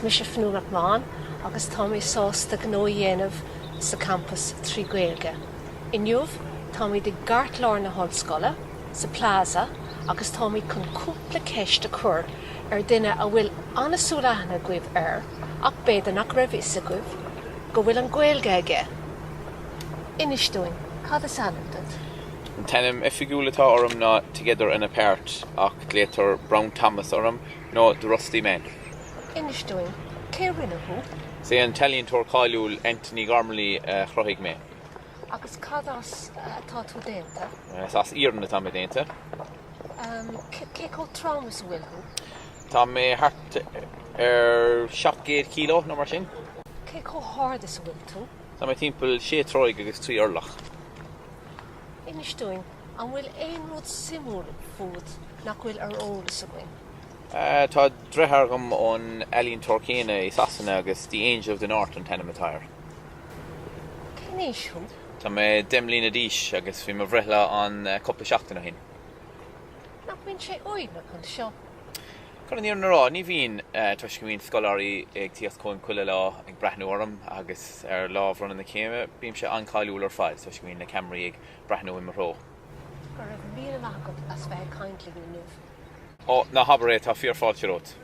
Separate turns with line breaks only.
mise Fionnuala McMahon agus tá mé sásta gnó a dhéanamh sa campas trí Gaeilge. Inniu táimid i gceartlár na hollscoile, sa Plaza, agus táimid chun cúpla ceist a chur ar duine a bhfuil an-súil aithne agaibh air ach b'fhéidir nach raibh fhios agaibh go bhfuil an Ghaeilge aige. Inis dúinn, cad is ainm duit?
An t-ainm oifigiúil atá orm ná Together and Apart ach glaotar Brown Thomas orm nó The Rusty Man.
Inis dúinn, cé rinne thú?
Is é an t-ealaíontóir cáiliúil Antony Gormley a chruthaigh mé.
Agus cad as atá tú déanta?
Is as iarann atá mé déanta.
Cé chomh trom is a bhfuil thú?
Tá mé thart ar 700 kilo nó mar sin.
Cé chomh hard is a bhfuil tú?
Tá mé timpeall sé troigh agus 3 orlach.
Inis dúinn, an bhfuil aon rud suimiúil fút nach bhfuil ar eolas againn?
Tá deartháir agam ón ealaíontóir céanna i Sasana agus The Angel of the North an t-ainm atá air.
Cén aois thú?
Tá mé 10 mbliana d'aois agus bhí mo bhreithlá ann cúpla seachtain ó shin.
Nach mbíonn sé uaigneach anseo?
Chun an fhírinne a rá, ní bhíonn, toisc go mbíonn scoláirí ag tíocht chugam chuile lá ag breathnú orm agus ar lá bhronnadh na céime, bímse an-cháiliúil ar fad toisc go mbíonn na ceamaraí ag breathnú i mo threo.
Go raibh míle maith agat as bheith ag caint linn inniu.
Ó, ná habair é, tá fíorfháilte romhat.